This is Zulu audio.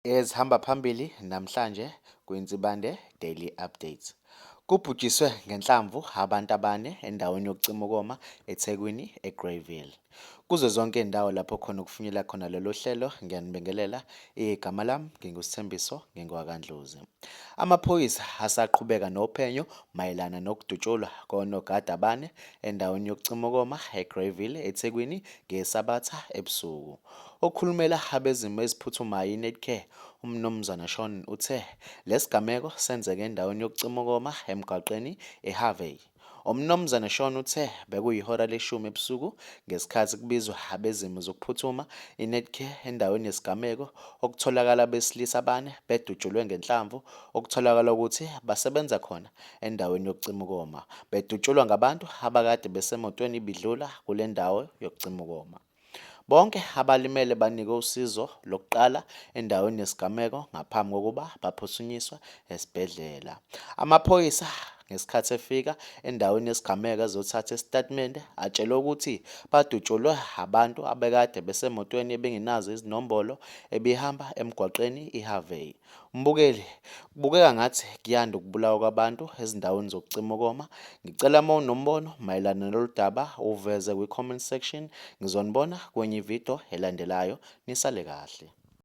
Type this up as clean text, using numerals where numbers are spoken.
Ezihamba phambili namhlanje kwiNsibande Daily Updates. Kubhujiswe ngenhlamvu abantu abane endaweni yokucima ukoma eThekwini eGreyville. Kuzo zonke izindawo lapho khona ukufinyelela khona lolu hlelo ngiyanibingelela igama lami nginguSithembiso ngingowakaNdlozi. Amaphoyisa asaqhubeka nophenyo mayelana nokudutshulwa konogada abane endaweni yokucima ukoma eGreyville eThekwini ngeSabatha ebusuku. Okhulumela abezimo eziphuthumayo iNetcare uMnumzane Shaun uthe lesigameko senzeke endaweni yokucima ukoma emgwaqeni eHarvey. UMnumzane Shaun uthe bekuyihora leshumi ebusuku ngesikhathi kubizwa abezimo zokuphuthuma iNetcare endaweni yesigameko okutholakala abesilisa abane bedutshulwe ngenhlamvu okutholakala ukuthi basebenza khona endaweni yokucima ukoma bedutshulwa ngabantu abakade besemotweni ibidlula kule ndawo yokucima ukoma. Bonke abalimele banikwe usizo lokuqala endaweni yesigameko ngaphambi kokuba baphuthunyiswe esibhedlela. Amaphoyisa ngesikhathi efika endaweni yesigameko ezothatha isitatimende atshelwe ukuthi badutshulwe abantu abekade besemotweni ebingenazo izinombolo ebihamba emgwaqeni iHarvey. Mbukeli, kubukeka ngathi kuyanda ukubulawa kwabantu ezindaweni zokucima ukoma. Ngicela uma unombono mayelana nalolu daba uwuveze kwi-comment section. Ngizonibona kwenye ividiyo elandelayo. Nisale kahle.